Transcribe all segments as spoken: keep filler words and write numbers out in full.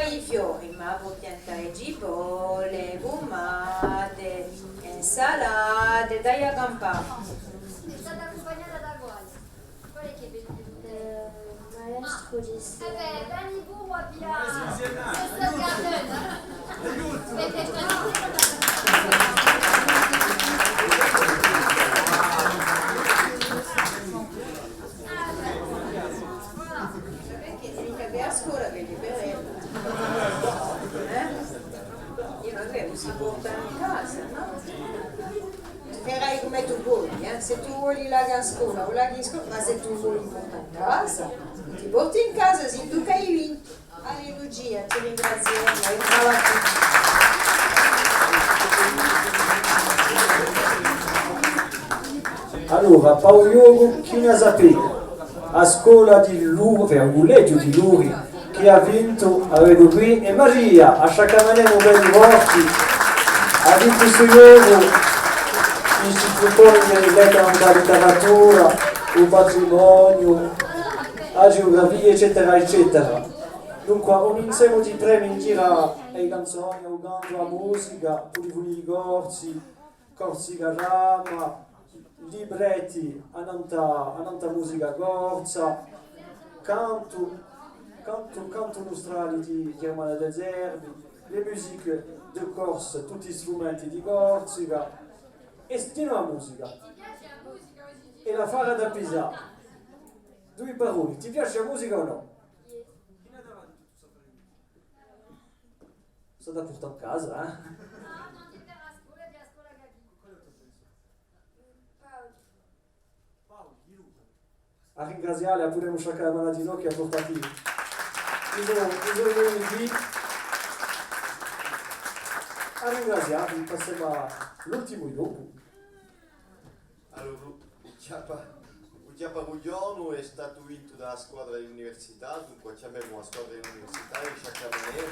I fiori, ma pò piantà e cipolle, pumate, insalate, da campà. Hè stata accumpagnata da quale? Quale hè chì hè venutu? Eh, maestru di... Eh bè, veni puru à piglià. Aiutu! Aiutu! Perchè hè micca per a scola chì hè per ella. Eh? Eiu ùn credu, si porta in casa, nò? Farai cum'è tù voli, eh? S'è tù voli lacà in scola, u lachi in scola, ma s'è tù voli portà in casa, ti porti in casa, sì tù chì ai vintu. Allez Lucia, ti ringraziemu è brava à tè. Allora, pà u ghjocu, chì ne sapete? A scola di Luri, cioè u cullegiu di Luri, chì hà vintu, a vedu quì, è Maria, a sciaccamanemu belli forti, hà vintu stu ghjocu, in sti punti di lettera, a literatura, u patrimoniu, a geografia, eccetera, eccetera. Dunque, un inseme di premi in ghjiru à e canzone, à u cantu, à a musica, puru i funili corsi, Corsica Rama, libretti annant'à, annant'à a musica corsa, cantu, cantu, cantu nustrali di Ghjermania De Zerbi, les musiques de Corse, tutti i strumenti di Corsica, è dinò a musica. È l'affare da pisà. Dui paroli, ti piace a musica o nò? S'hà da purtà in casa, eh? Nò, nò, hè per a scola, hè a scola chì... Paoli. Paoli, di Luca. À ringrazià li, a pudemu sciaccà a manu à dinò chì hà purtatu. Eiu sò, eiu sò venutu quì. À ringrazià vi, passemu à l'ultimu ghjocu. Allora, u, u chjappa-, u chjapparughjonu hè statu vintu da a squadra di l'università, dunque chjamemu a squadra di l'università è sciaccamanemu.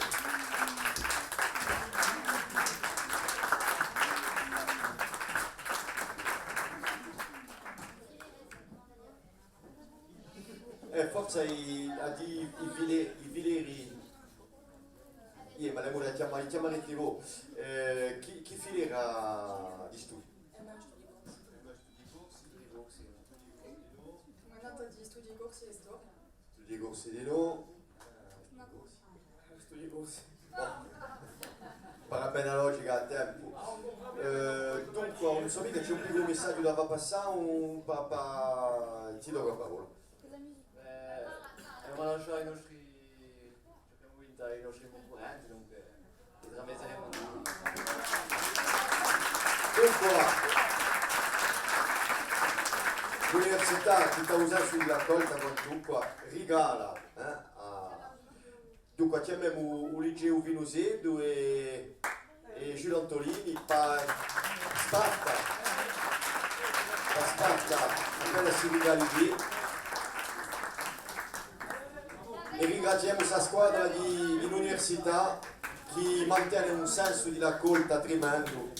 È forse i, à dì i file-, i fileri, iè, ma l'emu da chjamà, i chjamarete voi. Eh, chì, chì filera di studii? Di corsi, di corsi. Comandante di studii corsi è storia. Studii corsi di noi. Studii corsi. Boh. Pare appena logica à tempu. Eh, dunque, ùn sò micca, ci hè un picculu messaghju da fà passà, un pà, pà, ti dò a parolla. Eh, eh, ma lascià i nostri Abbiamo vinto i nostri concorrenti, dunque, li tramezzeremo noi. Dunque, l'università, chì t'hà usato di raccolta, quantunque, rigala, eh, à, dunque, chjamemu u liceu Finu Seddu è è Jules Antolini, pà Sparta, pà Sparta, appena si rigali quì. È ringraziemu sta squadra di, di l'università chì mantene un sensu di raccolta tremendu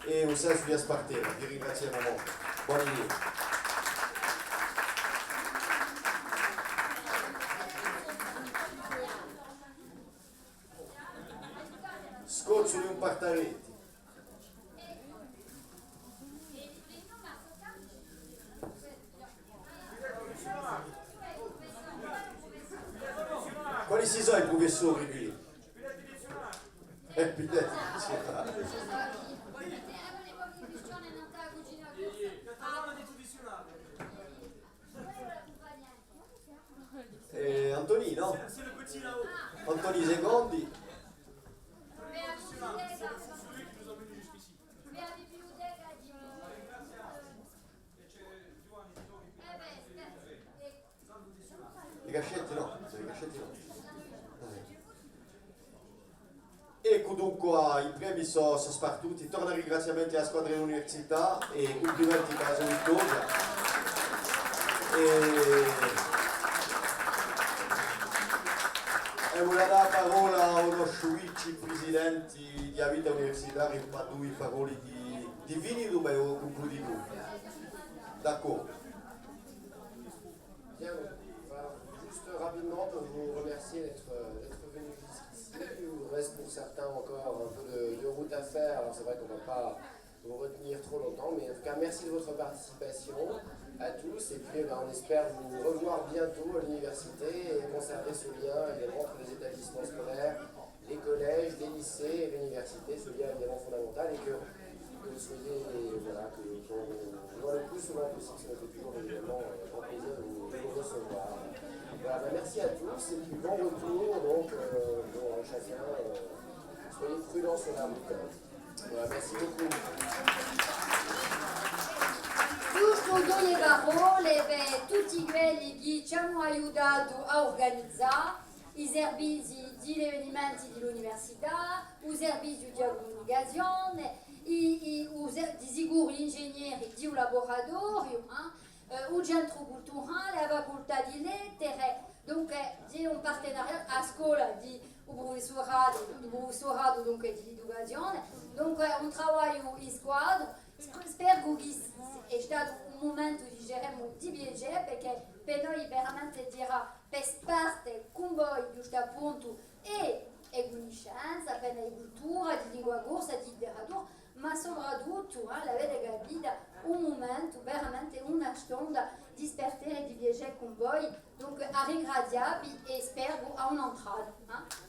è un sensu di a spartera. Vi ringraziemu moltu. Boni dì. Scozzu di un partareti. Quali si sò i prufessori quì? Eh, pigliati. Eh, Antonino? Antonino Secondi. I cascetti nò, i cascetti nò. Eccu, dunque, i premi sò, sò spartuti. Torna ringraziamenti à a squadra di l'università è cumplimenti pà a so vittoria. È, è vole dà a parolla à u nostru vici presidenti di a vita universitaria pà dui paroli di, di fini, ma eiu cuncludu. D'accordu. Bien, voilà. Juste rapidement pour vous remercier d'être, d'être venu jusqu'ici. Trop longtemps, mais en tout cas, merci de votre participation à tous, et puis, eh ben, on espère vous revoir bientôt à l'université et conserver ce lien également entre les établissements scolaires, les collèges, les lycées et l'université, ce lien également fondamental, et que, que vous soyez, voilà, que, qu'on vous voit le plus souvent possible, ça nous fait toujours évidemment, euh, grand plaisir de vous, de vous recevoir. Voilà, ben, merci à tous, et puis bon retour, donc, euh, bon, chacun, euh, soyez prudents sur la route. Voilà, merci beaucoup. Ghjustu duie parolle per tutti quelli chì ci anu aiutatu à urganizà i servizii di l'evenimenti di l'università, u serviziu di a cumunicazione, i, i, u se-, di sicuru l'ingegneri di u laboratoriu, eh, eh, u centru culturale, a facultà di lettere, dunque, hè un partenariatu, a scola di u prufessuratu, u prufessuratu, dunque, di l'educazione, dunque, un travagliu in squadra. Sp-, speru chì s-, s-, hè statu un mumentu, diceremu, di piacè, perchè per noi veramente era per sparte cun voi, ghjustu appuntu, è, è cunniscenza, appena di cultura, di lingua corsa, di litteratura, ma soprattuttu, eh, l'avete capita, un mumentu, veramente una stonda di spartè è di piacè cun voi. Dunque, à ringrazià vi è speru à un antru annu, eh.